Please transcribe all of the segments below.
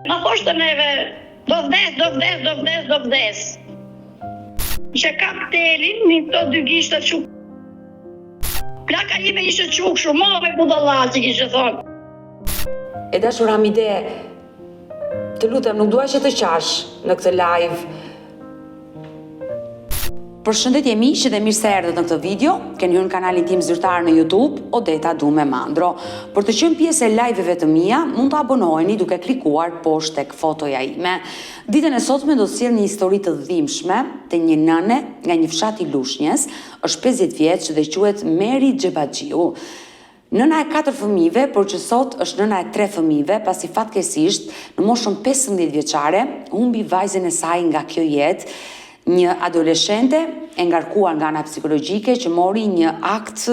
Na thoshte neve, do vdes, do vdes, do vdes, do vdes. Kisha kap telin, me këto dy gishta që Plaka ime ishte çu kështu, mo me budalla që kishte thonë. E dashur Hamide, të lutem, nuk dua që të qash në këtë live. Përshëndetje miq dhe mirë se erdhët në këtë video. Keni hyrë në kanalin tim zyrtar në YouTube, Odeta Dume Mandro. Për të qenë pjesë e live-ve të mia, mund të abonoheni duke klikuar poshtë tek fotoja ime. Ditën e sotme do të sjell një histori të dhimbshme të një nëne nga një fshat i Lushnjes, është 50 vjeç dhe quhet Meri Xhebaxhiu. Nëna e katër fëmijëve, por që sot është nëna e tre fëmijëve, pasi fatkeqësisht në moshën 15 vjeçare humbi vajzën e saj nga kjo jetë, një adoleshente e ngarkuar nga ana psikologjike që mori një akt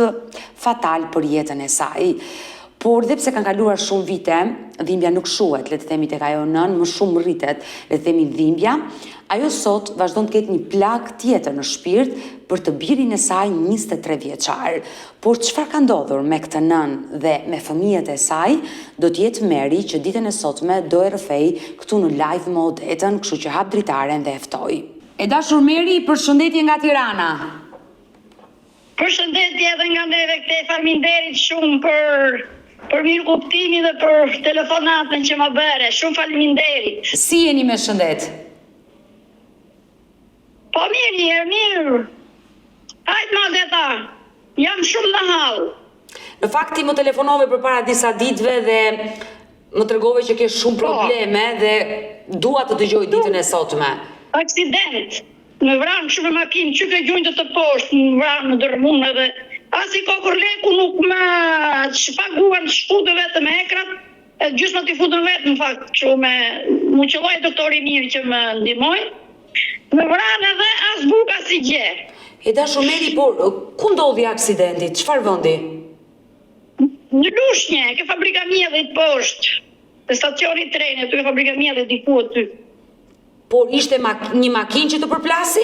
fatal për jetën e saj. Por dhe pse kanë kaluar shumë vite, dhimbja nuk shuhet, le të themi tek ajo nënë, më shumë rritet, le të themi dhimbja, ajo sot vazhdon të ketë një plagë tjetër në shpirt për të birin e saj 23 vjeçar. Por çfarë ka ndodhur me këtë nënë dhe me fëmijët e saj, do të jetë Meri që ditën e sotme do e rrëfejë këtu në live me Odetën, kështu që hap dritaren dhe e ftoj. E dashur Meri, përshëndetje nga Tirana. Përshëndetje edhe nga neve këtej, faleminderit shumë për për mirëkuptimin dhe për telefonatën që më bëre. Shumë faleminderit. Si jeni me shëndet? Po mirë njëherë, mirë. Hajt ma Odeta, jam shumë në hall. Në fakt ti më telefonove përpara disa ditëve dhe më tregove që ke shumë po. probleme dhe dua të dëgjoj ditën e sotme. Aksident. Më vranë kështu me makinë, që ke gjunjë të poshtë, më vranë më dërrmun edhe as i kokërr leku nuk më paguan shkutën vetëm hekrat, e gjysma t'i futën vetë në fakt, kështu me mu qëlloi doktori mirë që më ndihmoi. Më vranë edhe as bukë as gjë. E dashur Meri, por ku ndodhi aksidenti? Çfarë vendi? Në Lushnje, ke fabrika miellit poshtë, te stacioni i trenit, aty ke fabrika miellit diku aty. Por ishte mak një makinë që të përplasi?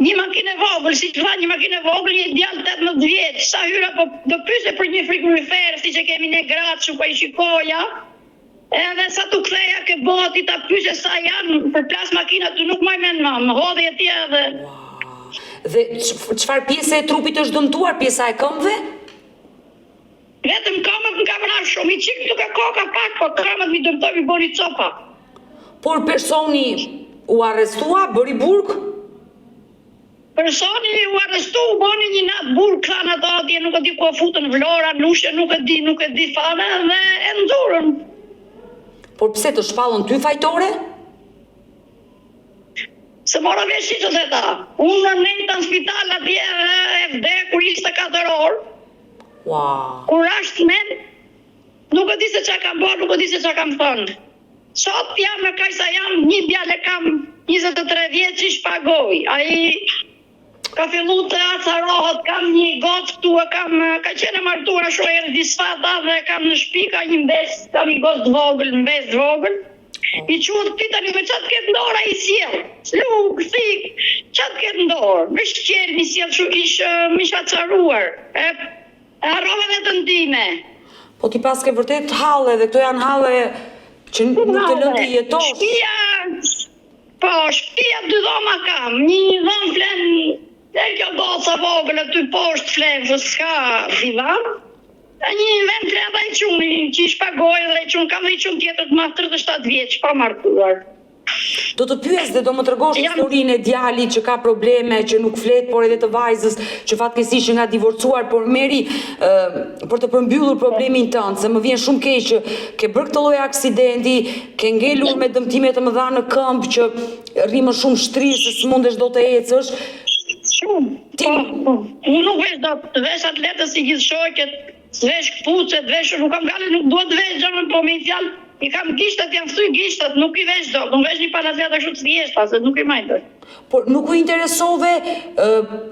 Një makinë e vogël, siç tha, një makinë e vogël, një djalë 18 vjeç, sa hyra po do pyesje për një frigorifer, siç e kemi ne gratë, që po i shikoja. Edhe sa t'u ktheja ke boti ta pyesja sa janë, përplas makina aty nuk maj mend më, më hodhi atje edhe. Ua. Dhe çfarë pjese e trupit është dëmtuar, pjesa e këmbëve? Vetëm këmbët më ka vrarë shumë, i çik duke koka pak, po këmbët m'i dëmtoi m'i bëri copa. Por personi u arrestua, bëri burg? Personi u arrestu, u boni një natë burg, thanë ato atje, nuk e di ku e futën, Vlora, Lushnje, nuk e di, nuk e di fare dhe e nxurën. Por pse të shpallën ty fajtore? S'e mora vesh hiç Odeta. Unë nejta në spital atje e vdekur 24 orë. Ua. Kur rashë n'mend, nuk e di se ça kam bërë, nuk e di se ça kam thënë. Sot jam me kaq sa jam, një djalë e kam 23 vjeç i shpagoj. Ai ka fillu të acarohet, kam një gocë këtu e kam, ka qenë e martuar ashtu erdhi disfata dhe e kam në shtëpi, ka një mbesë, kam një gocë të vogël, mbesë të vogël. I quhet këtij tani me ça të ketë në dorë ai sjell. Lugë, thikë, ça të ketë në dorë. Me shqelm i sjell kështu ish më ish acaruar. E E harrova veten time. Po ti paske vërtet halle dhe këto janë halle që nuk të lënë të jetosh. Shtëpia, po, shtëpia dy dhoma kam, një dhomë flen e kjo goca vogël aty poshtë flen, se s'ka divan. E një vend flen dhe ai çuni që i shpagoj dhe ai çun kam dhe një çun tjetër të madh 37 vjeç pa martuar. Do të pyes dhe do më tregosh historinë e djalit që ka probleme, që nuk flet, por edhe të vajzës që fatkeqësisht që nga divorcuar, por Meri, për të përmbyllur problemin tënd, se më vjen shumë keq që ke bërë këtë lloj aksidenti, ke ngelur me dëmtime të mëdha në këmbë që rri më shumë shtrirë se s'mundesh dot të ecësh. Shumë. Ti po, po. Unë nuk vesh dot, vesh atlete si gjithë shoqet, S'vesh këpucë, vesh, nuk kam gati, nuk dua të vesh gjë, po me një fjalë, i kam gishtat, janë thy gishtat, nuk i vesh dot, nuk vesh një palë atleta kështu të thjeshta, se nuk i maj dot. Por nuk u interesove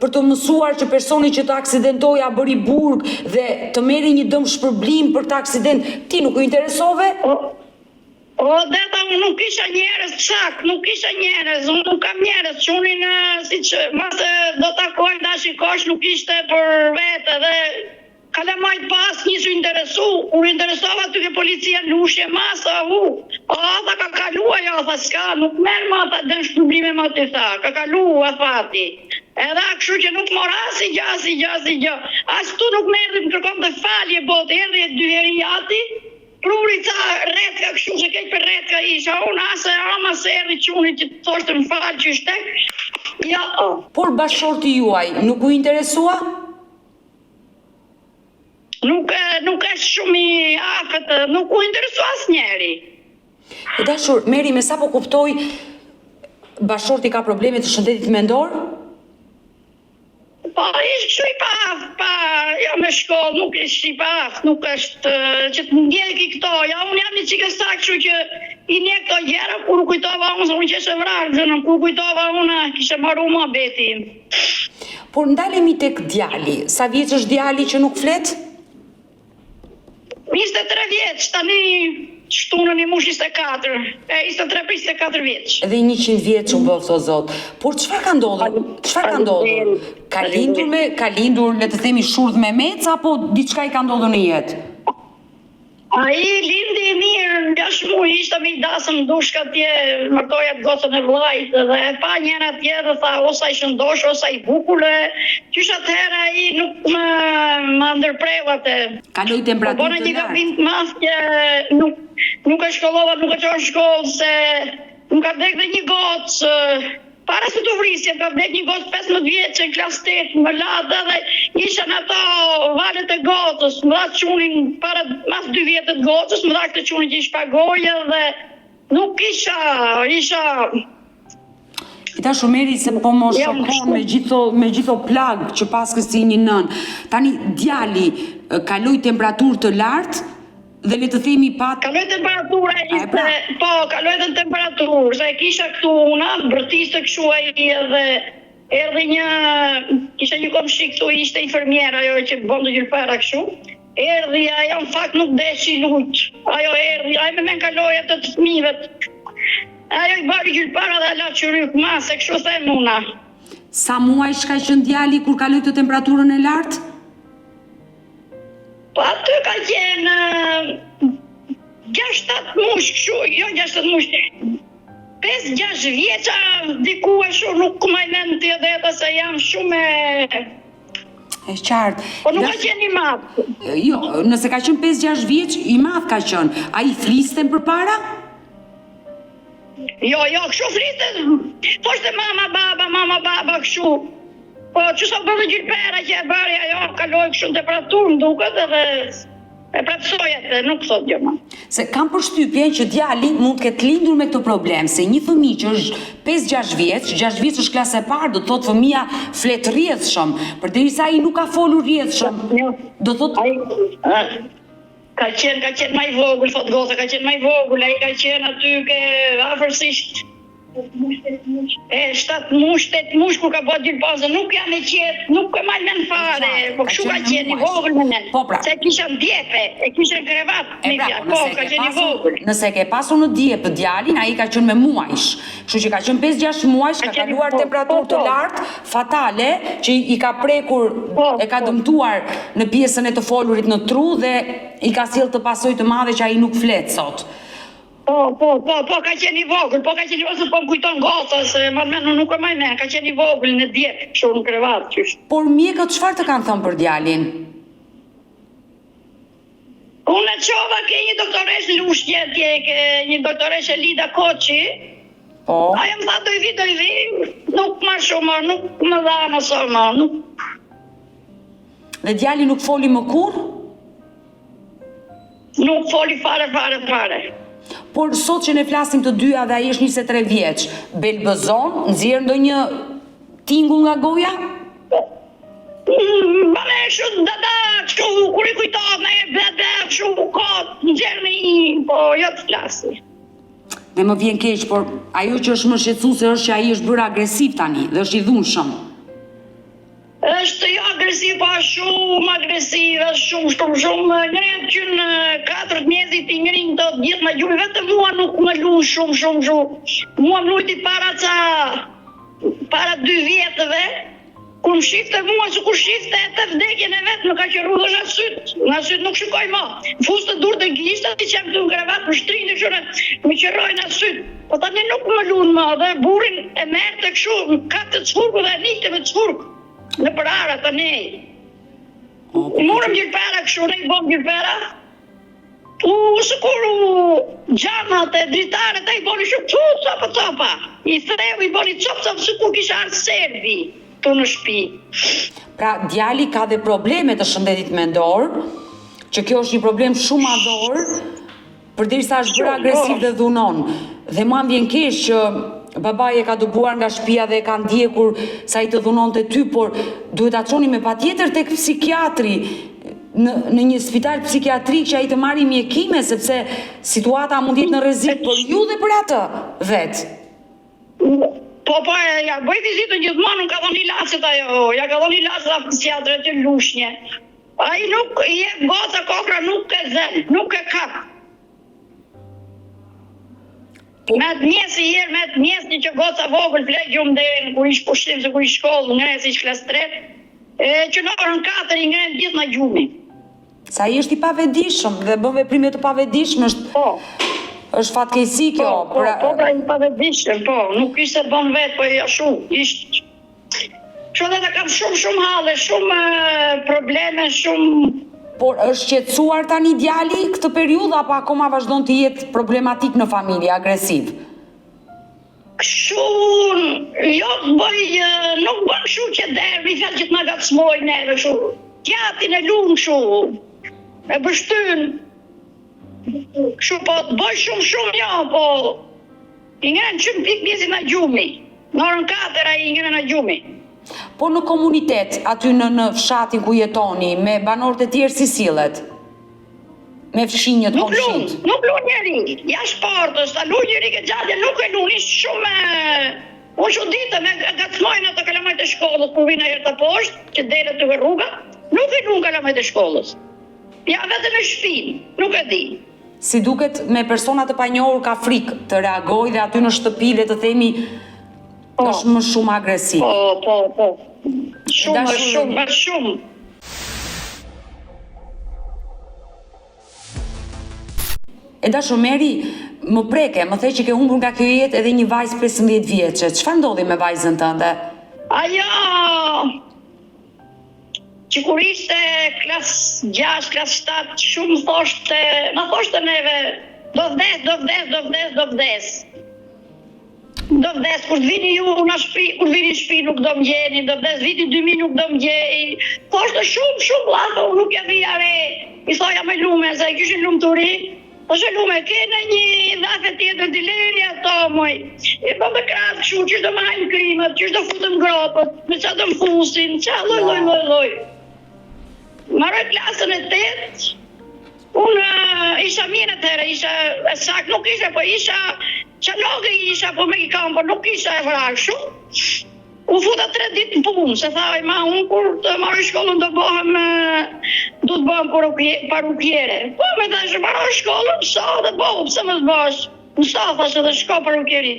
për të mësuar që personi që të aksidentoi a bëri burg dhe të merri një dëmshpërblim për këtë aksident, ti nuk u interesove? O, Odeta, unë nuk kisha njerëz të saktë, nuk kisha njerëz, unë nuk kam njerëz, çunin siç mase do takojmë ta shikosh, nuk ishte për vete dhe. Kalamajt pa asnjë s'u interesu, kur u interesova aty ke policia në Lushnje ma tha u, a tha ka kalu ajo, tha s'ka, nuk merr ma tha dëmshpërblime ma ti tha, ka kalu afati. Edhe a kështu që nuk mora asnjë gjë, asnjë gjë, asnjë gjë. As këtu nuk më erdhi më kërkonte falje botë, erdhi dy herë i ati, Pruri ca rretka kështu se keq për rretka isha unë as e ama s'erdhi çuni që të thoshte më fal qysh tek jo. Por bashkëshorti juaj nuk u interesua? Nuk nuk është shumë i afët, nuk u interesua asnjeri. E dashur, Meri, me sa po kuptoj, bashkëshorti ka probleme të shëndetit mendor? Po, ishte kështu i paaftë, pa, jo me shkollë, nuk është i paaftë, nuk është që të ndjeki këto, ja unë jam një çikë e saktë, kështu që i ndjek këto gjëra, kur u kujtova unë, se unë qeshë e vrarë, zënën, kur u kujtova unë, kishe maru muhabeti. Por ndalemi tek djali, sa vjeç është djali që nuk flet? 23 vjeç, tani shtunën i mush 24, e 23 për 24 vjeç. Edhe 100 vjeç u bëftë o Zot. Por çfarë ka ndodhur? Çfarë ka ndodhur? Ka lindur me ka lindur, le të themi shurdh memec apo diçka i ka ndodhur në jetë? Ai lindi i mirë, në 6 muaj ishte me një dasëm në Dushk atje, martoi atë gocën e vllait dhe e pa njëra atje dhe tha o sa i shëndosh, o sa i bukur e qysh atëherë ai nuk më ma ndërpreu atë. Kaloi Po temperaturë bona të një lartë. gabim të madh që nuk nuk e shkollova, nuk e çova në shkollë se më ka vdek dhe një gocë Para se të vrisje, më ka vdek një gocë 15 vjeçe në klasë 8, më la atë dhe isha në ato valet e gocës, më dha çunin para mas dy vjetë të gocës, më dha këtë çunin që i shpagoje dhe nuk isha, isha I dashur Meri se po më Jam shokon me gjithë me gjithë plagë që paske si një nënë. Tani djali e, kaloi temperaturë të lartë dhe le të themi pat Kaloi temperatura A e ishte, pra. po, kaloi edhe në temperaturë, se e kisha këtu una, bërtiste kështu ai edhe erdhi një, kisha një komshi këtu, ishte infermier ajo që bënte gjylpera kështu. Erdhi ajo në fakt nuk deshi lujt. Ajo erdhi, ai me men kaloi atë të fëmijëve. Ajo i bëri gjylpera dhe la çyryk ma, se kështu them una. Sa muajsh ka qenë djali kur kaloi këtë temperaturën e lartë? Po aty ka qenë 6-7 mush kështu, jo 6-7 mush, 5-6 vjeça diku ashtu nuk maj mend ti edhe ata se jam shumë e E qartë. Po nuk ka qenë i madh. Jo, nëse ka qenë 5-6 vjeç, i madh ka qenë. Ai fliste më përpara? Jo, jo, kështu fliste, thoshte mama, baba, mama, baba, kështu. Po, që sa bënë gjylpera që e bëri ajo, kaloi kështu në temperaturë, më duket edhe e prapsoi atë, nuk thot gjë më. Se kam përshtypjen që djali mund të ketë lindur me këtë problem, se një fëmijë që është 5-6 vjeç, 6 vjeç është klasë e parë, do të thotë fëmija flet rrjedhshëm, përderisa ai nuk ka folur rrjedhshëm, Jo. do thotë Ai ë, ka qenë, ka qenë më i vogël, thot goca, ka qenë më i vogël, ai ka qenë aty ke afërsisht e 7 mush, 8 mush kur ka bërë gjylpazën, nuk jam e qetë, nuk e maj mend fare, qartë, po ka kështu ka qenë me qenë i muajsh. vogël me mend. Po, pra. Se e kisha në djepe, e kisha në krevat, E me pra, fjalë, po, po, nëse ka e ke qenë i pasur, vogël. nëse e ke pasur në djep djalin, ai ka qenë me muajsh. Kështu që ka qenë 5-6 muajsh, Ka ka qenë i kaluar po, po, temperaturë të po. lartë, fatale, që i ka prekur, Po, e ka po. dëmtuar në pjesën e të folurit në tru dhe i ka sjellë të pasojë të madhe që ai nuk flet sot. Po, po, po, po, ka qenë i vogël, po ka qenë i vogël, se po më kujton goca, se ma mend, nuk e maj mend, ka qenë i vogël në djep, kështu në krevat, qysh. Por mjekët çfarë të kanë thënë për djalin? Unë e çova ke një doktoresh në Lushnjë atje, ke një doktoresh Elida Koçi. Po. Ajo më tha do i vi, do i vi, nuk më shumë, nuk më dha më sa më, nuk. Dhe djali nuk foli më kurrë? Nuk foli fare, fare, fare. Por sot që ne flasim të dyja dhe ai është 23 vjeç, belbëzon, nxjerr ndonjë tingull nga goja? Mm, Ba me kështu dada, kështu kur i kujtohet në e ble ble, kështu kot, nxjerr në një, po jo të flasi. Dhe më vjen keq, por ajo që është më shqetësuese është që ai është bërë agresiv tani dhe është i dhunshëm. Është jo agresiv, po është shumë agresiv, është shumë, shumë, shumë, ngrihet që në 4 të mjesit i ngrin të gjithë nga gjumi, vetëm mua nuk më lu shumë, shumë, shumë. Mua më lujti para ca, para dy vjetëve. Kur më shifte mua sikur shifte atë vdekjen e vet më ka qërru dhe nga sytë, nga sytë nuk shikoj më. Më fuste durt te gishtat siç jam këtu në krevat më shtrinte kështu në më qërroi nga sytë. Po tani nuk më lun më dhe burrin e merrte kështu, më kapte cfurku dhe e ndiqte me cfurk nëpër ara tani. Po, I morëm gjilpera kështu, ne i bëmë gjilpera. U sikur u xhamat e dritaret ai boni shumë copë copa copa. I theu i boni copë copë sikur kish ardhur serbi këtu në shtëpi. Pra djali ka dhe probleme të shëndetit mendor, që kjo është një problem shumë madhor, përderisa është bërë agresiv po. dhe dhunon. Dhe mua më vjen keq që babai e ka dëbuar nga shtëpia dhe e ka ndjekur sa ai të dhunonte ty, por duhet ta çoni me patjetër tek psikiatri në në një spital psikiatrik që ai të marrë mjekime sepse situata mund të jetë në rrezik për ju dhe për atë vetë. Po po ja bëj vizitën gjithmonë, më ka dhënë ilaçet ajo, ja ka dhënë ilaçet ajo psikiatre aty në Lushnje. Ai nuk i jep goca kokra nuk e zën, nuk e kap. Po. Me atë mjesë i herë, me atë mjesë një që goca vogël fle gjumë deri kur ish pushim se kur ish shkollë, ngre si ish klasë tretë, e që në orën 4 i ngren gjithë nga gjumi. Se ai është i pavetëdijshëm dhe bën veprime të pavetëdijshme, është po. është fatkeqësi kjo. Po, po, po, pra i pavetëdijshëm, po, nuk ishte bën vetë, po ashtu, ishte Kështu dhe kam shumë shumë halle, shumë probleme, shumë Por është qetësuar tani djali këtë periudhë apo akoma vazhdon të jetë problematik në familje, agresiv? Kështu, jo të bëj, nuk bën kështu që derë, i fjalë që të na ngacmojë neve kështu. T'jatin e lun kështu, e pështyn. Kështu po të bëj shumë shumë jo, po I ngren që në pikë mjesit nga gjumi. Në orën 4 ai i ngren nga gjumi. Po në komunitet, aty në në fshatin ku jetoni, me banorët e tjerë si sillet? Me fqinjët, Nuk lun, komshinjtë? nuk lun njeri. Jashtë portës, ta lun njeri ke xhaxha nuk e lun, ishte shumë Unë çuditem, e ngacmojnë ato kalamajt e shkollës kur vinë herë të poshtë, që delet te rruga, nuk e lun kalamajt e shkollës. Ja vetëm me shpinë, nuk e di. Si duket me persona të panjohur ka frikë të reagojë dhe aty në shtëpi le të themi po. është më shumë agresiv. Po, po, po. Shumë, dashur... shumë, shumë. E dashur Meri, më preke, më the që ke humbur nga kjo jetë edhe një vajzë 15 vjeçe. Çfarë ndodhi me vajzën tënde? Ajo, Që kur ishte klas 6, klas 7, shumë thoshte, na thoshte neve, do vdes, do vdes, do vdes, do vdes. Do vdes, kur të vini ju në shtëpi, kur vini në shtëpi nuk do më gjeni, do vdes viti 2000 nuk do më gjej. Thoshte shumë, shumë llafe, unë nuk ja vija re. I thoja me lume, se e kishin lumturi. Ose lume, ke ndonjë llafe tjetër t'i leri ato, moj. I bën të krahët kështu, qysh do më hajnë krimët, qysh do futën gropët, me ça do më fusin, ça lloj, lloj, lloj, lloj. Maroj klasën e tetë, unë isha mirë atëherë, isha e saktë, nuk isha, po isha, qanoke isha, po me i kam, po nuk isha e vrarë kështu. U futa tre ditë në punë, se tha ai ma unë kur të marroj shkollën do bëhem do të bëhem parukiere. Po më thashë mbaroj shkollën, mëso dhe bëhu, pse mos bëhesh? Mëso thashë dhe shko parukieri.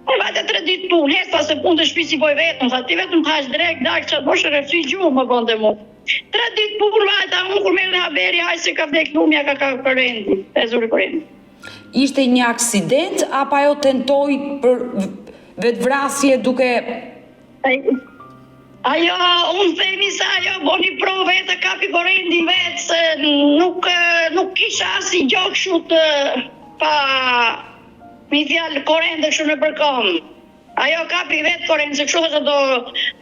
E vajta tre ditë punë, hec tha se punët e shtëpisë i bëj vetëm, tha ti vetëm të hash drekë, darkë ça bësh rrëfi gjumë më bënte mu. Tre ditë punë vajta, unë kur më erdhi haberi, haj se ka vdek Lumja ka ka korendi, e zuri korendi. Ishte një aksident apo ajo tentoi për vetëvrasje duke Ajo, unë themi se ajo boni provë vetë, kapi korendin vetë, se nuk, nuk kisha asnjë gjo kështu të pa mi fjalë korende kështu nëpër kom. Ajo kapi vetë korendin, se kështu tha se do,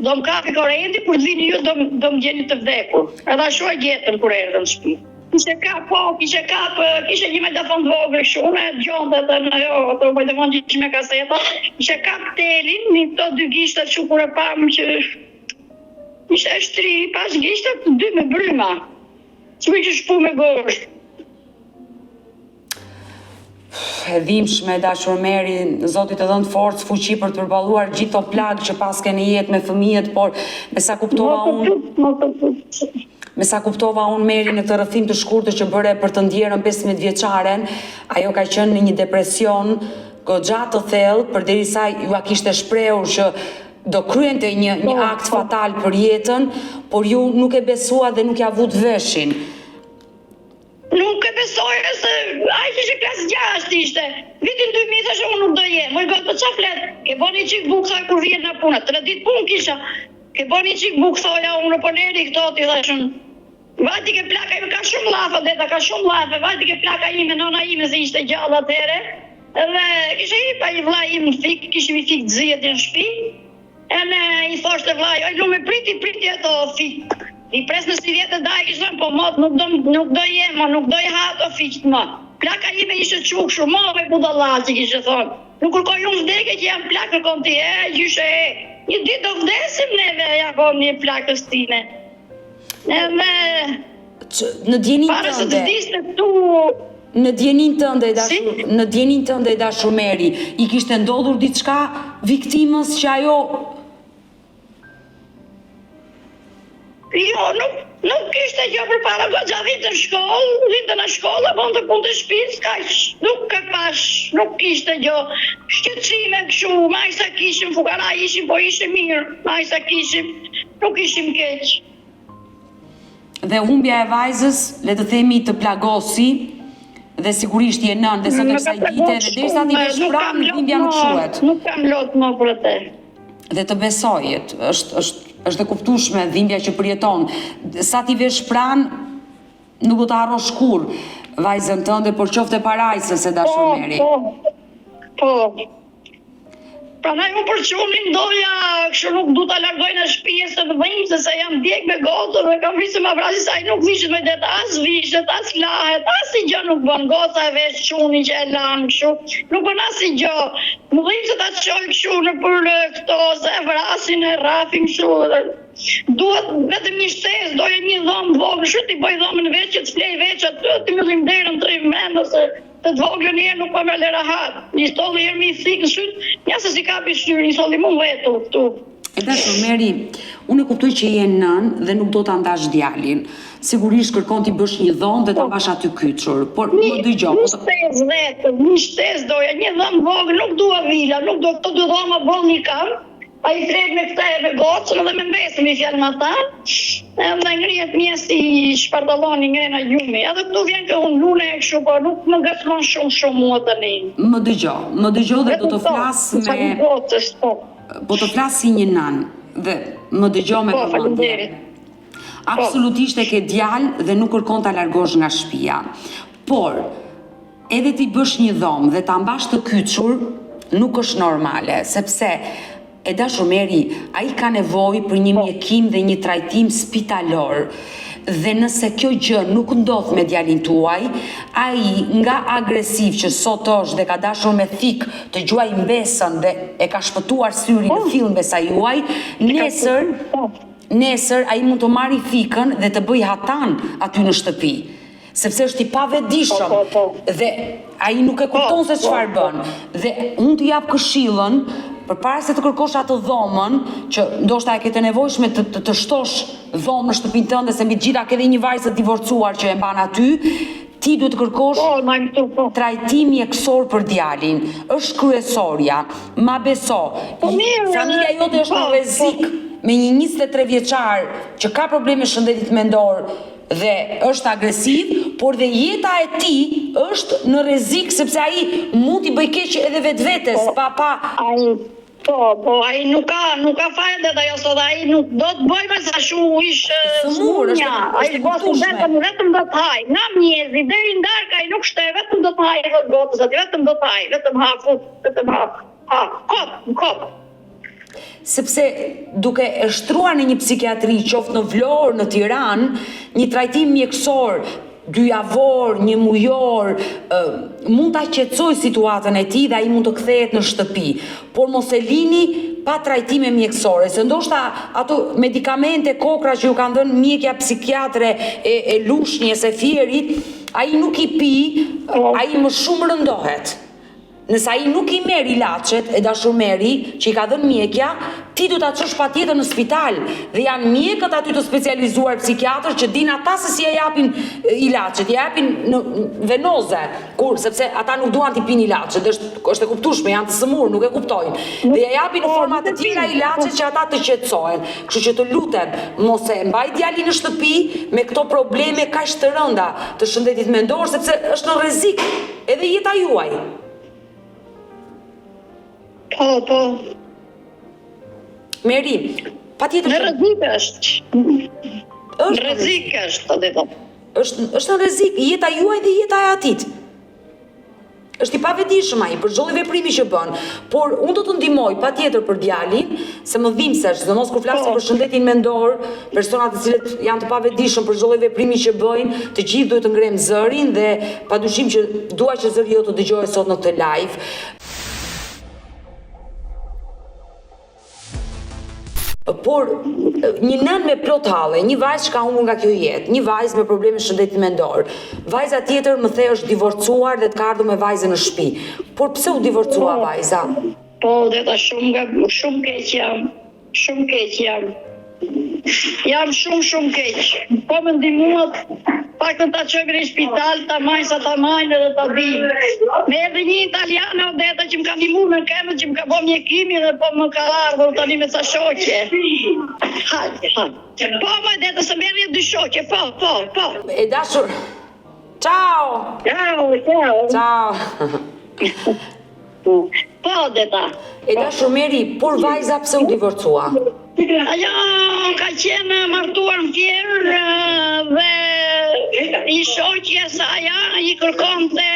do më kapi korendi, kur të vini ju do, do më gjeni të vdekur. Edhe ashtu e gjetën kur erdhën në shtëpi. Kishte kap, po, kishte kap, kishte një magnetofon të vogël kështu, unë e dëgjonte atë në ajo, ato magnetofon që ishin me kaseta, kishte kap telin, në këto dy gishtat kështu kur e pamë që ishte e shtri, pas gishtat të dy me bryma. Sikur ishte shpu me gozhdë. E dhimbshme e dashur Meri, Zoti të dhëntë forcë, fuqi për të përballuar gjithë këto plagë që paske në jetë me fëmijët, por me sa kuptova unë, me sa kuptova unë Meri në këtë rrëfim të shkurtër që bëre për të ndjerën 15 vjeçaren, ajo ka qenë në një depresion goxha të thellë, përderisa jua kishte shprehur që. Do kryente një një po, akt po. fatal për jetën, por ju nuk e besuat dhe nuk ia vutë veshin. Nuk e besoja se ai që klasë 6 ishte. Vitin 2000 thashë unë nuk do jem. Moj gotë, po ça flet? Ke bën një çik bukë thoj kur vjen nga puna. Tre ditë punë kisha. Ke bën një çik bukë thoja unë po leri këto ti thashë unë. Vajti ke plaka ime, ka shumë llafe deta, ka shumë llafe, vajti ke plaka ime, nona ime se ishte gjallë atëherë. Edhe kishte hip ai vllai im në fik, kishim një fik të zi atje në shtëpi. Edhe i thoshte vllai, oj lume priti, priti ato fik. I pres në sivjet e daj kishte thënë, po mot nuk do nuk do jem, mo nuk do i ha ato fiqtë më. Plaka ime ishte çu kështu, mo me budalla që kishte thonë. Nuk kërkoj unë vdekje që jam plak kërkon ti, e gjyshe e. Një ditë do vdesim neve, ja thonë një plakës time. Edhe në dijeninë tënde. Para se të vdiste tu Në dijeninë tënde e dashur, në dijeninë tënde e dashur Meri, i kishte ndodhur diçka viktimës që ajo Jo, nuk nuk kishte gjë përpara, goxha vinte në shkollë, vinte në shkollë, bënte punë të shtëpisë, kaq, nuk e pash, nuk kishte gjë. Shqetësime kështu, me aq sa kishim, fukara ishim, po ishim mirë, me aq sa kishim. Nuk ishim keq. Dhe humbja e vajzës, le të themi, të plagosi dhe sigurisht je nënë dhe sot e kësaj dite dhe derisa t'i vesh pranë, dhimbja nuk shuhet. Nuk kam lot më për atë. Dhe të besoj, është është është e kuptueshme dhimbja që përjeton. Sa t'i vesh pranë, nuk do ta harrosh kurrë vajzën tënde, por qoftë e parajsës e dashur po, Meri. Po, po. Prandaj unë për çunin doja, kështu nuk du ta largoj nga shtëpia se më dhimbset se jam djeg me gocën dhe kam frikë se ma vrasi se ai nuk vishet me det as vishet, as lahet, asnjë gjë nuk bën, goca e vesh çunin që e lan kështu, nuk bën asnjë gjë. Më dhimbset ta çoj kështu nëpër këto se e vrasin e rrafin kështu. Duhet vetëm një shtesë, doja një dhomë të vogël, kështu t'i bëj dhomën veç që të flej veç aty, t'i mbyllim derën të rrim brenda se Të të voglën një herë nuk po më lë rahat. I solli herë me thikë në syt, ja se s'i kapi syrin, i solli mu vetu këtu. E dashur Meri, unë e kuptoj që je nënë dhe nuk do ta ndash djalin. Sigurisht kërkon t'i bësh një dhomë dhe ta po. mbash aty kyçur, por më dëgjo. Një shtesë vetëm, një shtesë doja, një dhomë vogël, nuk dua vila, nuk do këto dy dhoma boll i kam. Ai flet me këtë me gocën dhe me mbesën, me fjalë me ata, edhe ngrihet mjes i shpartallon i ngre nga gjumi. Edhe këtu vjen ke unë lune e kështu, po nuk më ngacmon shumë shumë mua tani. Më dëgjo, më dëgjo dhe do të flas me... Gocës, po. Po të flas si një nënë dhe më dëgjo me po, vëmendje. Absolutisht e ke djalë dhe nuk kërkon ta largosh nga shtëpia. Por, Edhe t'i bësh një dhomë dhe ta mbash të kyçur nuk është normale, sepse e dashur Meri, ai ka nevojë për një mjekim dhe një trajtim spitalor. Dhe nëse kjo gjë nuk ndodh me djalin tuaj, ai nga agresiv që sot është dhe ka dashur me thikë të gjuajë mbesën dhe e ka shpëtuar syrin në fill mbesa juaj, nesër nesër ai mund të marri thikën dhe të bëjë hatanë aty në shtëpi. Sepse është i pavetëdijshëm po, po, po. dhe ai nuk e kupton se çfarë bën. Dhe unë të jap këshillën përpara se të kërkosh atë dhomën, që ndoshta e ke të nevojshme të, të, të shtosh dhomë në shtëpinë tënde, se mbi të gjitha ke dhe një vajzë të divorcuar që e mban aty, ti duhet të kërkosh po, këtu, po. trajtim mjekësor për djalin. Është kryesorja. Ma beso. Po, mirë, familja jote është në rrezik me një 23 vjeçar që ka probleme shëndetit mendor dhe është agresiv, por dhe jeta e tij është në rrezik sepse ai mund t'i bëjë keq edhe vetvetes po, pa pa ai po po ai nuk ka nuk ka faj dhe ajo sot ai nuk do të bëjë me sa shu ish sëmurë është ai është kuptueshme vetëm vetëm do të haj nga mëngjesi deri në darkë ai nuk shte vetëm do të haj thotë gotës aty vetëm do të haj vetëm ha fut vetëm ha ha kot kot Sepse duke e shtruar në një psikiatri, qoftë në Vlorë, në Tiranë, një trajtim mjekësor dy javor, një mujor, mund ta qetësojë situatën e tij dhe ai mund të kthehet në shtëpi. Por mos e lini pa trajtime mjekësore, se ndoshta ato medikamente kokra që ju kanë dhënë mjekja psikiatre e, e Lushnjes, e Fierit, ai nuk i pi, po. ai më shumë rëndohet. Nëse ai nuk i merr ilaçet, e dashur Meri, që i ka dhënë mjekja, ti duhet ta çosh patjetër në spital dhe janë mjekët aty të specializuar psikiatër që dinë ata se si ia japin ilaçet, ia japin në venoze, kur sepse ata nuk duan t'i pinë ilaçet, është është e kuptueshme, janë të sëmurë, nuk e kuptojnë. Dhe ia japin në Po, forma nuk të e tjera pinë. ilaçet që ata të qetësohen. Kështu që të lutem, mos e mbaj djalin në shtëpi me këto probleme kaq të rënda të shëndetit mendor, sepse është në rrezik edhe jeta juaj. Po, po. Meri, patjetër Në që rrezik është. Në është në rrezik është, Odeta. Është është në rrezik jeta juaj dhe jeta e atij. Është i pavetëdijshëm ai për çdo lloj veprimi që bën, por unë do të ndihmoj patjetër për djalin, se më dhimbsesh, sidomos kur flasim Po. për shëndetin mendor, personat të cilët janë të pavetëdijshëm për çdo lloj veprimi që bëjnë, të gjithë duhet të ngremë zërin dhe padyshim që dua që zëri jot të dëgjohet sot në këtë live. Por një nënë me plot halle, një vajzë që ka humbur nga kjo jetë, një vajzë me probleme shëndeti mendor. Vajza tjetër më the është divorcuar dhe të ka ardhur me vajzën në shtëpi. Por pse u divorcua Po. vajza? Po, Odeta, shumë nga shumë keq jam. Shumë keq jam. Jam shumë shumë keq. Po më ndihmuat, paktën ta çojmë në spital, ta majnë sa ta majnë edhe ta dimë. Më erdhi një italiane Odeta që më ka ndihmuar në këmbët që më ka bërë mjekimin dhe po më ka ardhur tani me ca shoqe. Hajde, hajde. Po, më Odeta, se më erdhi dy shoqe, po, po, po. E dashur. Ciao. Ciao, ciao. Ciao. Po, Odeta. E dashur Meri, por vajza pse u divorcua? Ajo ka qenë martuar në Fier dhe i shoqi e saja i kërkonte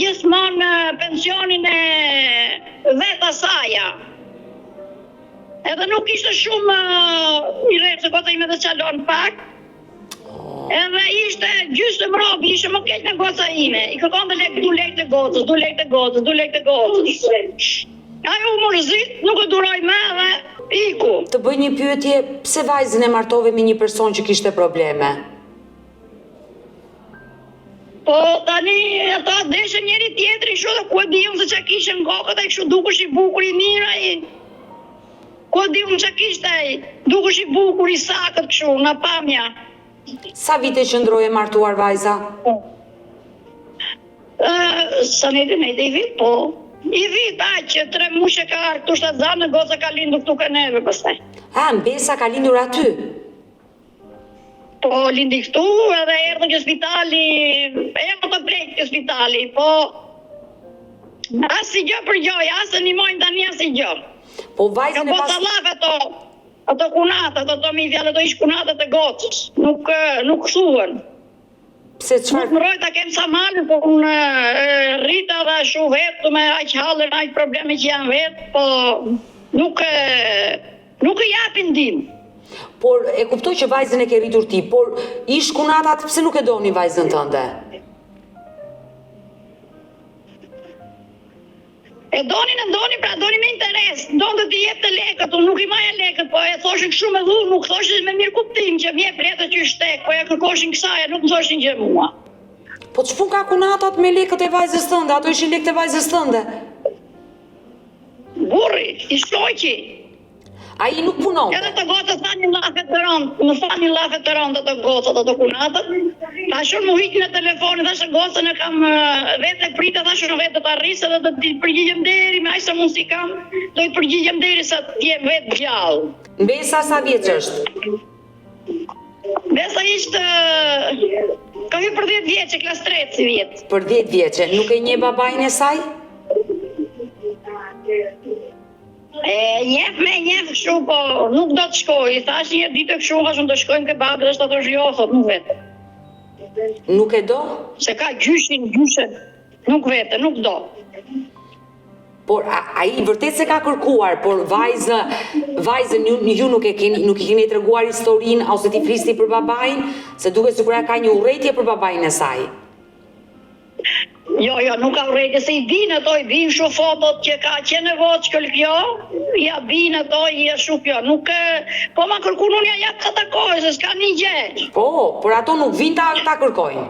gjithmonë pensionin e vet asaja. Edhe nuk ishte shumë i rreptë, se goca ime dhe çalon pak. Edhe ishte gjysmë robi, ishte më keq nga goca ime. I kërkonte lek, du lek të gocës, du lek të gocës, du lek të gocës. Ajo u mërzit, nuk e duroi më dhe iku. Të bëj një pyetje, pse vajzën e martove me një person që kishte probleme? Po tani ata deshën njëri tjetrin kështu dhe ku e di unë se ç'a kishin në kokë ai kështu dukesh i bukur i mirë ai. Ku e di unë ç'a kishte ai, dukesh i bukur i sakët kështu nga pamja. Sa vite qëndroi e martuar vajza? Ë, sa nejti nejti i vit, po. I vit aq, tre muaj që ka ardhur këtu shtatzënë, goca ka lindur këtu ke neve pastaj. A, mbesa ka lindur aty. Po lindi këtu edhe erdhën ke spitali, erdhën të pleqtë ke spitali, po asnjë gjë për gjë, as e ndihmojnë tani asnjë gjë. Po Ka vajzën e bo pas tallaf ato, ato kunatat, ato mi fjalë, ato ish kunatat e gocës, nuk nuk thuhen. Pse Nuk çfarë më rroj ta kem sa malin, po unë rrita dhe ashtu vetë me aq halle, me aq probleme që janë vetë, po nuk nuk i japin ndihmë. Por e kuptoj që vajzën e ke rritur ti, por ish kunatat pse nuk e donin vajzën tënde? E donin, e donin, pra donin me interes, donte t'i jepte lekët, unë nuk i maja lekët, po e thoshin kështu me dhunë, nuk thoshin me mirëkuptim që më jep lekët që shtek, po ja kërkoshin kësaj, nuk më thoshin gjë mua. Po ç'punë ka kunatat me lekët e vajzës tënde, ato ishin lekët e vajzës tënde. Burri, i shoqi. Ai nuk punonte. Edhe ato gocat thanë një llafe të rëndë, më thanë një llafe të rëndë ato gocat, ato kunatat. Thashë unë m'u hiqën telefonin, thashë gocën e kam vetë e prita, thashë unë vetë do ta rris edhe do t'i përgjigjem deri me aq sa mundësi kam, do i përgjigjem deri sa të jem vetë gjallë. Mbesa sa vjeç është? Mbesa ishte ka hyrë për 10 vjeçe, klas 3 sivjet. Për 10 vjeçe, nuk e njeh babain e saj? E njeh me njeh kështu, po nuk do të shkoj. I thash një ditë kështu, thash unë do shkojmë ke babi dhe thosh jo, thot nuk vete. Nuk e do? Se ka gjyshin, gjyshen. Nuk vete, nuk do. Por a, ai vërtet s'e ka kërkuar, por vajzë, vajzën ju, ju nuk e keni nuk i keni treguar historinë ose t'i flisni për babain, se duket sikur ajo ka një urrejtje për babain e saj. Jo, jo, nuk ka urrejtje, se i bin ato, i bin kështu fotot që ka qenë e vockël kjo, ja bin ato, i ashtu kjo, nuk e, po ma kërkun unë ja jap ta takoj, se s'ka një gjë. Po, por ato nuk vijnë ta, ta kërkojnë.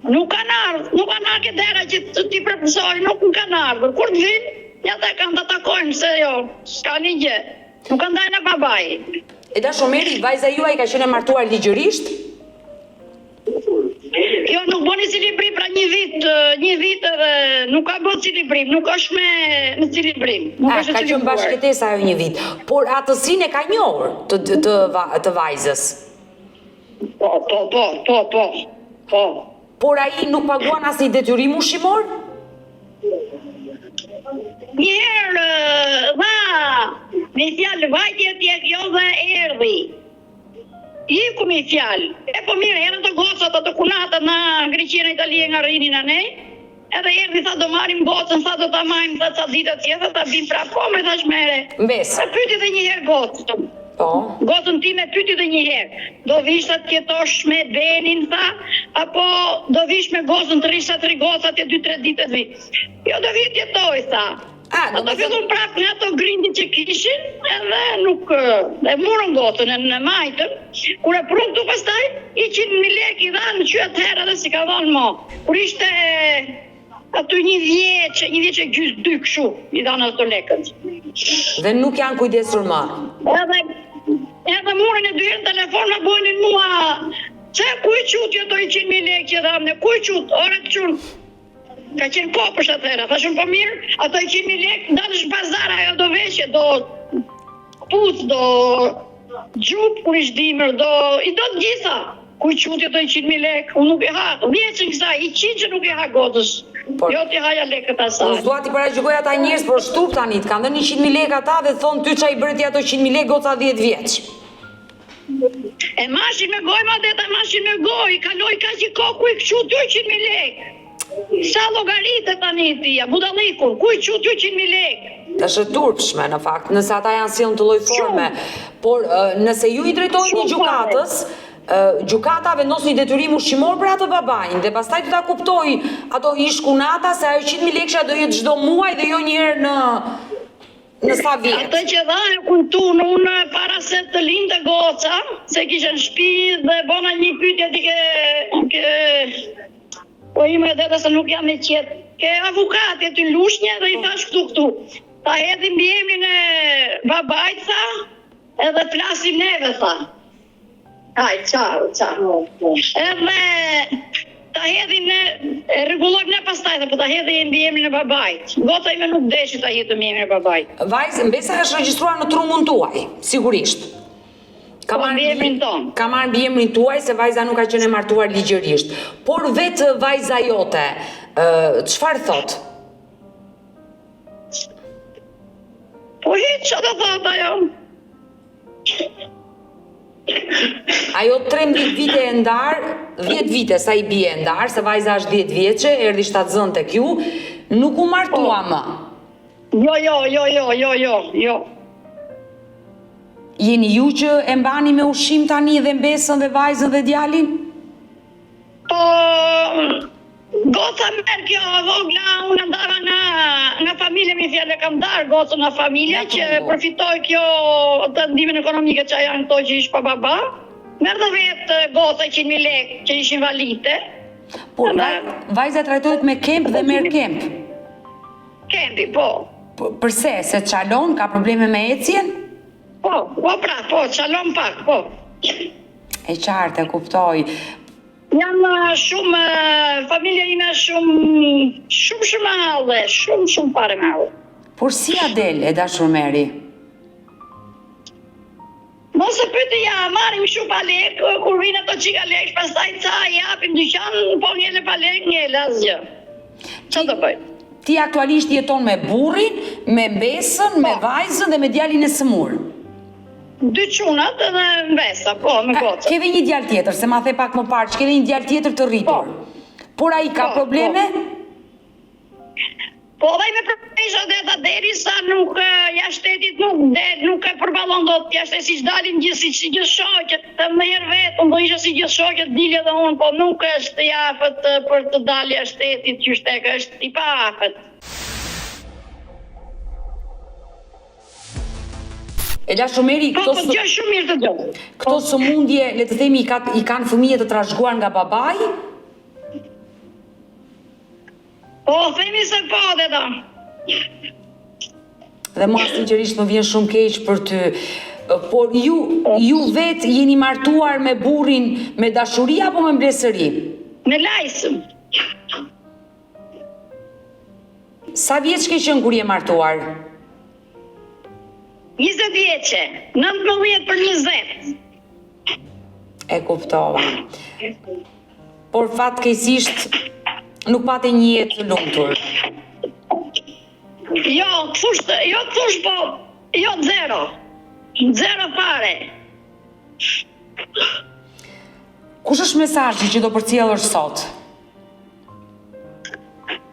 Nuk kanë ardhur, nuk kanë ardhur ke dera që të t'i përgëzoj, nuk më kanë ardhur. Kur të vinë, ja ta kanë ta takojmë, se jo, s'ka një gjë. Nuk kanë dalë nga babai. E dashur Meri, vajza juaj ka qenë e martuar ligjërisht? Jo, nuk bëni cilibrim pra një vit, një vit edhe nuk ka bërë cilibrim, nuk është me në cilibrim, nuk A, është ka qenë bashkëjetesa ajo një vit, por atësinë e ka njohur të, të, të, të vajzës. Po, po, po, po, po, po. Por ai nuk paguan asnjë detyrim ushqimor? Një herë dha, me fjalë vajti atje kjo dhe erdhi. Iku me fjalë. E po mirë, erdhën ato gocat, ato kunatat në Greqi në Itali e nga rrinin anej. Edhe erdhi tha do marrim gocën, tha do ta marrim, tha ca ditë atje, tha ta bim prapë. Po më thash mere. Mbes. E pyeti edhe një herë gocën. Po. Gocën time pyeti edhe një herë. Do vish tha të jetosh me Benin tha, apo do vish me gocën të rrish sa tri goca atje 2-3 ditë të vi. Jo do vi të jetoj tha. A, do Ato fillun prapë nga ato grindje që kishin, edhe nuk e murën gocën e në majtën. Kur e prunë këtu pastaj, 100.000 lekë i dhanë që atëherë edhe s'i ka dhanë mo. Kur ishte aty një vjeç, një vjeç e gjysë dy kështu, i dhanë ato lekët. Dhe nuk janë kujdesur më. Edhe edhe murën e dy herë në telefon më bënin mua Që ku i qutë ato 100.000 lekë që dhamë, ku i qutë, ore të qunë, Ka qenë kopësht atëherë, thashë unë po mirë, ato 100.000 lekë, dalësh në pazar, ajo do veshje, do këpucë, do xhup kur ish dimër, do, i do të gjitha. Ku i quti ato 100.000 lekë, unë nuk i ha, vjeçën kësaj, i qind që nuk i ha gocës, Por, jo t'i haja lekët asaj. Unë s'dua t'i paragjykoj ata njerëz, por është turp tani, të kanë dhënë 100.000 lekë ata dhe thonë ty ça i bëre ti ato 100.000 lekë goca 10 vjeç. E mashin me gojë, ma deta mashin me gojë, kaloi kaq i kohë, ku i qutë ju 100.000 lekë? Sa llogaritë tani ti, ja budallikun, ku i qutë ju 100.000 lekë? Është e turpshme në fakt, nëse ata janë sjellë në këtë lloj forme, por nëse ju i drejtoheni gjykatës, gjykata vendos një detyrim ushqimor për atë babain dhe pastaj do ta kuptojë ato ish kunata se ajo 100.000 lekësha do jetë çdo muaj dhe jo një herë në Në sa vjet? Atë që dha e kujtun unë para se të lindte goca, se kisha në shtëpi dhe bona një pyetje ti ke ke po ime dhe se nuk jam e qetë. Ke avokati aty në Lushnje dhe i po. thash këtu këtu. Ta hedhim mbiemrin e babait tha, edhe flasim neve tha. Aj, ciao, ciao. Edhe ta hedhim ne, e rregullojmë ne pastaj, dhe po ta hedhim mbiemrin e babait. Goca ime nuk deshi ta hedhë mbiemrin e babait. Vajzë, mbesa është regjistruar në trungun tuaj, sigurisht. Ka po, marrë mbiemrin tonë. Ka marrë mbiemrin tuaj se vajza nuk ka qenë e martuar ligjërisht. Por vetë vajza jote, çfarë thotë? Po hiç, ça do thotë ajo? Ajo 13 vite e ndarë, 10 vite sa i bie e ndarë, se vajza është 10 vjeçe, erdhi shtatzënë tek ju, nuk u martua po. më. Jo, jo, jo, jo, jo, jo, jo. Jeni ju që e mbani me ushqim tani dhe mbesën dhe vajzën dhe djalin? Po, goca merr kjo e vogla, unë e ndava nga, nga familja, me fjalë e kam ndarë gocën nga familja, që përfitoi kjo të ndihmën ekonomike që janë këto që ish pa baba. Merr dhe vetë goca 100.000 lekë që ishin valide. Por, vajza trajtohet me kemp dhe merr kemp. Kempi, po. Po, përse, se çalon, ka probleme me ecjen? Po, po pra, po, çalon pak, po. E qartë, e kuptoj. Jam shumë, familja ime është shumë, shumë shumë me halle, shumë, shumë fare me halle. Por si ia del, e dashur Meri? Mos e pyet ja, marrim kështu pa lek, kur vinë ato çika lek, pastaj ca i japim dyqan, po ngele pa lek, ngele asgjë. Ça do bëj? Ti aktualisht jeton me burrin, me mbesën, me po. vajzën dhe me djalin e sëmurë. Dy çunat edhe mbesa, po, me gocën. Ke dhe një djalë tjetër, se ma the pak më parë që ke dhe një djalë tjetër të rritur. Po. Por ai ka po, probleme? Po. Po dhe me përpesha dhe ta deri sa nuk jashtë shtetit nuk del, nuk e përballon dot jashtë shtetit siç dalin gjithë siç si gjithë shoqet, të më herë vetë, unë do isha si gjithë shoqet, dilja dhe unë, po nuk është i afët për të dalë jashtë shtetit, qysh tek është i paafët. E dashur Meri, po, këto po, dëgjoj shumë mirë të dëgjoj. Këto sëmundje, le të themi, i, ka, i kanë fëmijët të trashëguar nga babai? Po, themi se po, dhe da. Dhe mua sinqerisht më vjen shumë keq për ty. Por ju, ju vetë jeni martuar me burrin me dashuri apo me mblesëri? Me lajsë. Sa vjeç ke qenë kur je martuar? 20 vjeçe, 19 për 20. E kuptova. Por fatkeqësisht nuk pate një jetë të lumtur. Jo, të thush, jo të thush po, jo zero. Zero fare. Kush është mesazhi që do përcjellësh sot?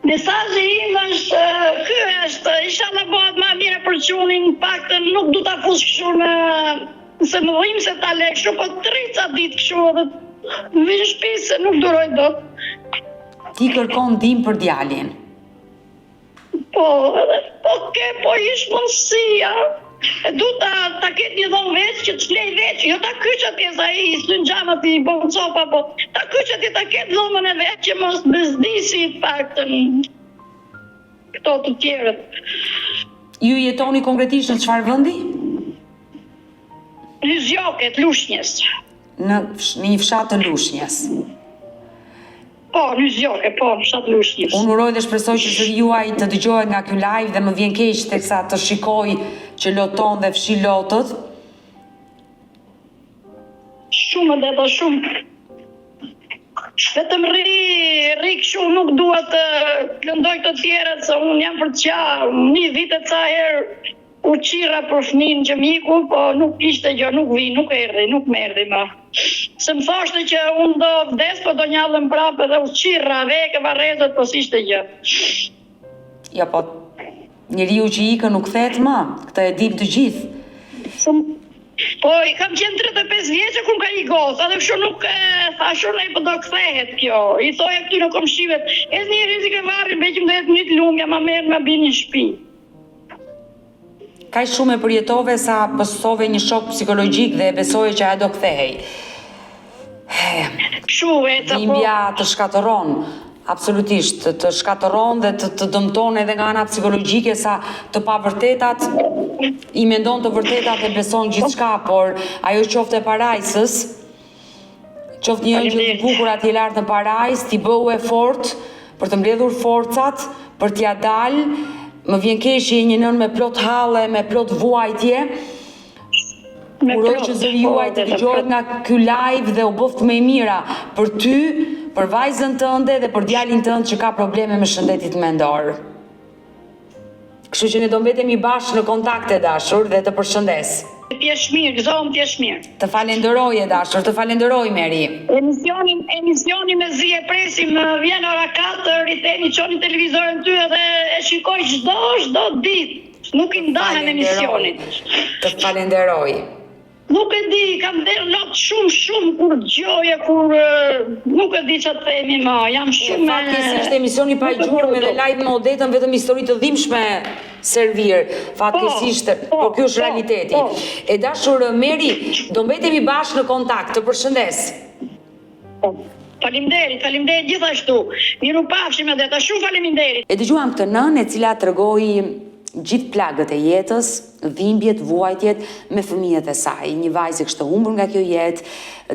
Mesazhi im është, ky është, inshallah bëhet ma mirë për çunin, paktën nuk du ta fus kështu në se më dhimbset ta le kështu, po të rri ca ditë kështu edhe të vi në shtëpi se nuk duroj dot. Ti kërkon ndihmë për djalin. Po, edhe po ke, po ish mundësia. E du ta, ta ketë një dhomë veç që të flej veç, jo ta kyç atje se ai i thyn xhamat i bën copa, po ta kyç atje ta ketë dhomën e vet që mos bezdisi të paktën këto të tjerët. Ju jetoni konkretisht në çfarë vendi? Në Zjoke të Lushnjes. Në, në një fshat të Lushnjes. Po, në Zjoke, po, në fshat Lushnjes. Unë uroj dhe shpresoj që zëri juaj të dëgjohet nga ky live dhe më vjen keq teksa të shikoj që loton dhe fshi lotët. Shumë dhe shumë. Vetëm rri, rri kështu nuk dua të lëndoj të tjerët se unë jam për të qa, një vit e ca herë U çirra për fëmijën që m'iku, po nuk ishte gjë, nuk vi, nuk erdhi, nuk më erdhi më. Se më thoshte që unë do vdes, po do njallem prapë dhe u çirra, veke varrezat, po s'ishte gjë. Jo, po njeriu që ikën nuk kthehet më, këtë e dimë të gjithë. Shumë Po, i kam qenë 35 vjeçe kur më ka ik goca, edhe kështu nuk e thashë unë po do kthehet kjo. I thoja këtyre komshive, ecni një rrizi ke varri, beqim do jetë një lumja, ma merr ma bini në shtëpi. Kaq shumë e përjetove sa pësove një shok psikologjik dhe e besoje që ajo do kthehej. Kështu e po. Dhimbja të shkatërron, absolutisht, të shkatërron dhe të, të dëmton edhe nga ana psikologjike sa të pavërtetat i mendon të vërtetat dhe beson gjithçka, por ajo qoftë e parajsës, Qoftë një engjëll i bukur atje lart në parajsë, ti bëhu e fortë për të mbledhur forcat, për t'ia dalë. Më vjen keq që je një nënë me plot halle, me plot vuajtje. Uroj që zëri po, juaj të dëgjohet nga ky live dhe u bëftë më e mira për ty, për vajzën tënde dhe për djalin tënd që ka probleme me shëndetin mendor. Kështu që ne do mbetemi bashkë në kontakt e dashur dhe të përshëndes. Të jesh mirë, gëzohem të jesh mirë. Të falenderoj e dashur, të falenderoj Meri. Emisionin, emisionin mezi e presim, vjen ora 4, i themi çoni televizorin ty edhe e shikoj çdo çdo ditë. Nuk i ndahem emisionit. Të falenderoj. Nuk e di, kam derdh lot shumë shumë kur dëgjoj e kur nuk e di ça të themi më, jam shumë e... Fatkeqësisht emisioni pa gjurmë edhe live me Odetën vetëm histori të dhimbshme servir. Fatkeqësisht, po, po, por ky është po, realiteti. Po. E dashur Meri, do mbetemi bashkë në kontakt. Të përshëndes. Po. Faleminderit, faleminderit gjithashtu. Mirupafshim Odeta, shumë faleminderit. E dëgjuam këtë nënë e cila tregoi gjithë plagët e jetës, dhimbjet, vuajtjet me fëmijët e saj. Një vajzë e kishte humbur nga kjo jetë,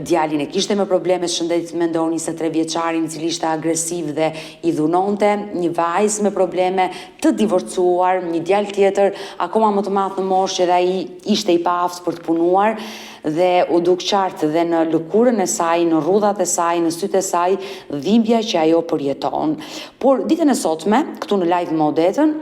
djalin e kishte me probleme të shëndetit mendor, 23 vjeçarin i cili ishte agresiv dhe i dhunonte, një vajzë me probleme të divorcuar, një djalë tjetër akoma më të madh në moshë që edhe ai ishte i paaftë për të punuar dhe u duk qartë dhe në lëkurën e saj, në rrudhat e saj, në sytë e saj, dhimbja që ajo përjeton. Por ditën e sotme, këtu në live me Odetën,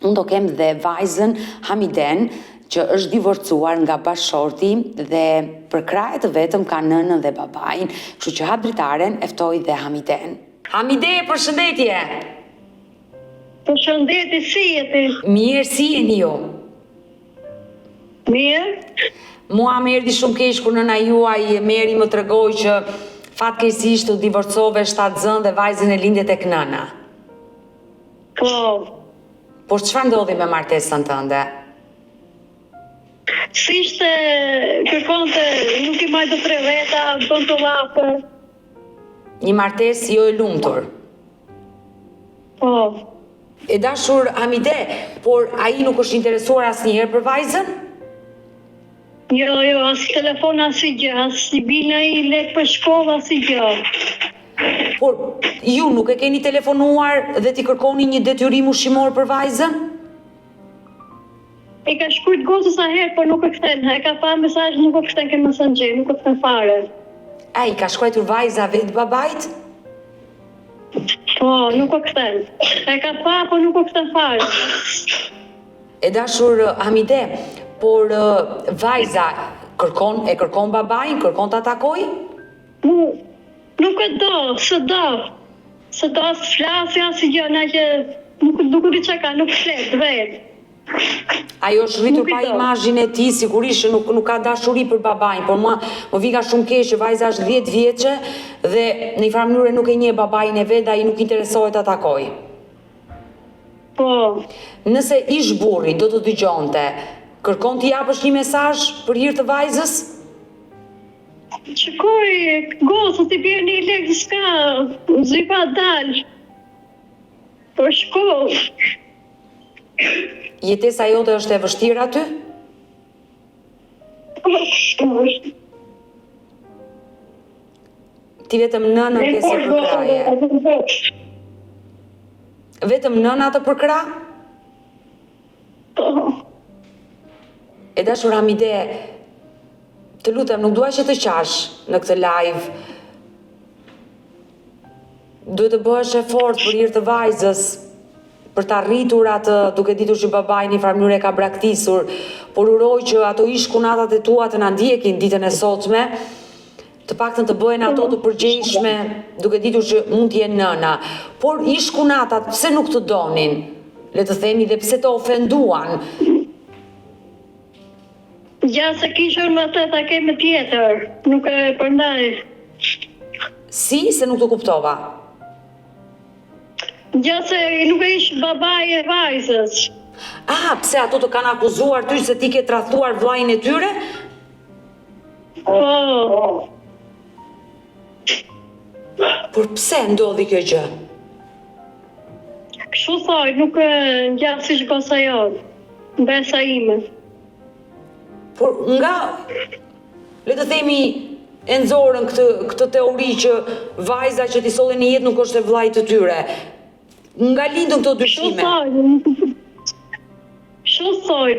unë do kem dhe vajzën Hamiden, që është divorcuar nga bashkëshorti dhe për krahë të vetëm ka nënën dhe babain. Kështu që hap dritaren e ftoj dhe Hamiden. Hamide, përshëndetje! Përshëndetje, si je ti? Mirë, si jeni ju? Mirë. Mua më erdhi shumë keq kur nëna juaj Meri më tregoi që fatkeqësisht u divorcove shtatzënë dhe vajzën e linde tek nëna. Po. Por çfarë ndodhi me martesën tënde? S'ishte, kërkonte, nuk i mbaj dot tre veta, bënte llafe. Një martesë jo e lumtur. Po. E dashur Hamide, por ai nuk është interesuar asnjëherë për vajzën? Jo, jo, as telefon, asnjë gjë, as s'i bin ai lek për shkollë, asnjë gjë. Por ju nuk e keni telefonuar dhe t'i kërkoni një detyrim ushqimor për vajzën? I ka shkrujt gocës sa herë, por nuk e kthen, e ka pa mesazh, nuk e kthen ke Messenger, nuk e kthen fare. A i ka shkruajtur vajza vetë babait? Po, nuk e kthen. E ka pa, po nuk e kthen fare. E dashur Hamide, por vajza kërkon e kërkon babain, kërkon ta takojë? Nuk, nuk e do, s'e do. S'e do as flasi as gjë, na që nuk nuk e di çka ka, nuk flet vetë. Ajo është rritur pa imazhin e tij, sigurisht që nuk nuk ka dashuri për babain, por mua më vika shumë keq që vajza është 10 vjeçe dhe në një farë mënyre nuk e njeh babain e vet dhe ai nuk interesohet ta takojë. Po. Nëse ish burri do të dëgjonte, kërkon t'i japësh një mesazh për hir të vajzës? Shikoj, gocë, t'i bjerë një lek, s'ka, zypa dalë, për shkollë. Jetesa jote është e vështirë aty? Ti vetëm nënën ke si përkrahje. Vetëm nëna të përkrah? Po. E dashur Hamide, të lutem, nuk dua që të qash në këtë live. Duhet të bëhesh e fortë për hir të vajzës, për ta rritur atë, duke ditur që babai në një farë mënyre e ka braktisur, por uroj që ato ish kunatat e tua të na ndjekin ditën e sotme, të paktën të bëhen ato të përgjegjshme, duke ditur që mund të jenë nëna. Por ish kunatat pse nuk të donin? Le të themi dhe pse të ofenduan? Ja se kisha unë me atë, ta ke me tjetër, nuk e prandaj. Si, se nuk të kuptova? Ja se nuk e ish babai e vajzës. Ah, pse ato të kanë akuzuar ty se ti ke tradhtuar vëllain e tyre? Po. Por pse ndodhi kjo gjë? Kështu thoj, nuk e ngja si që goca jonë, mbesa ime. Por nga, le të themi, e nxorën këtë, këtë teori që vajza që ti solle në jetë nuk është e vëllait të tyre. Nga lindën këto dyshime? Kështu thoj.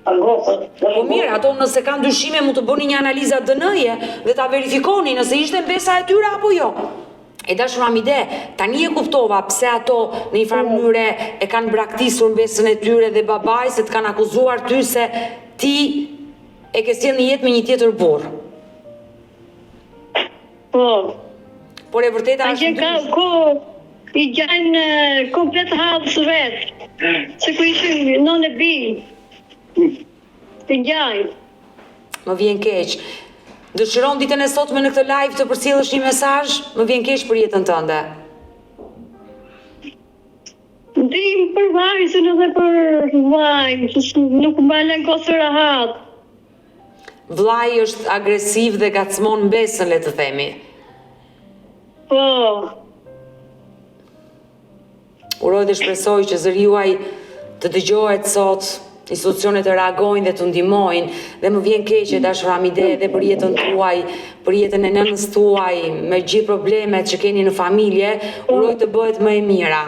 Po mirë, ato nëse kanë dyshime mund të bëni një analizë ADN-je dhe ta verifikoni nëse ishte mbesa e tyre apo jo. E dashur Hamide, tani e kuptova pse ato në një farë mënyre e kanë braktisur mbesën e tyre dhe babai se të kanë akuzuar ty se ti e ke sjellë në jetë me një tjetër burrë. Po. Por e vërteta është ndryshe. Ka ko i gjajnë komplet hallës vet. Sikur ishin nënë e bijë. Të ngjajnë. Më vjen keq. Dëshiron ditën e sotme në këtë live të përcjellësh një mesazh? Më vjen keq për jetën tënde. Ndihmë për vajzën edhe për vllajin, që nuk më lënë kohë rahat. Vllai është agresiv dhe ngacmon mbesën, le të themi. Po. Uroj dhe shpresoj që zëri juaj të dëgjohet sot, institucionet të reagojnë dhe të ndihmojnë dhe më vjen keq e dashur Hamide edhe për jetën tuaj, për jetën e nënës tuaj, me gjithë problemet që keni në familje, uroj të bëhet më e mira.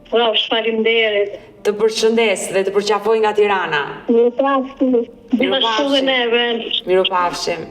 Rrofsh, faleminderit. Të përshëndes dhe të përqafoj nga Tirana. Mirupafshim. Gjithashtu dhe neve. Mirupafshim.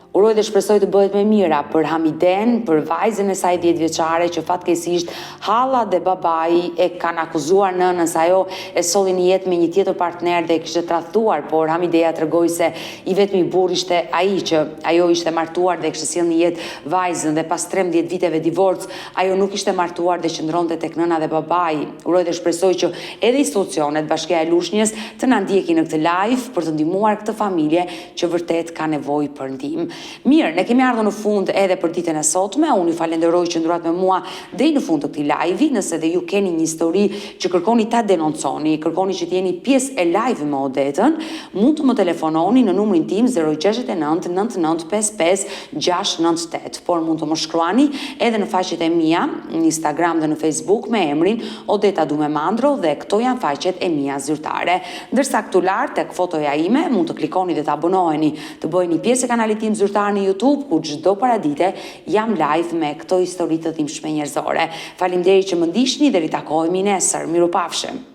Uroj dhe shpresoj të bëhet më e mira për Hamiden, për vajzën e saj 10 vjeçare që fatkeqësisht halla dhe babai e kanë akuzuar nënën se ajo e solli në jetë me një tjetër partner dhe e kishte tradhtuar, por Hamideja tregoi se i vetmi burrë ishte ai që ajo ishte martuar dhe e kishte sjellë në jetë vajzën dhe pas 13 viteve divorc ajo nuk ishte martuar dhe qëndronte tek nëna dhe babai. Uroj dhe shpresoj që edhe institucionet, Bashkia e Lushnjës të na ndjekin në këtë live për të ndihmuar këtë familje që vërtet ka nevojë për ndihmë. Mirë, ne kemi ardhur në fund edhe për ditën e sotme. Unë ju falenderoj që qëndruat me mua deri në fund të këtij live-i. Nëse dhe ju keni një histori që kërkoni ta denonconi, kërkoni që të jeni pjesë e live me Odetën, mund të më telefononi në numrin tim 069 99 55 698, por mund të më shkruani edhe në faqet e mia në Instagram dhe në Facebook me emrin Odeta Dume Mandro dhe këto janë faqet e mia zyrtare. Ndërsa këtu lart tek fotoja ime mund të klikoni dhe të abonoheni, të bëheni pjesë e kanalit tim zyrtar në YouTube ku çdo paradite jam live me këto histori të dhimbshme njerëzore. Faleminderit që më ndiqni dhe ritakohemi nesër. Mirupafshim.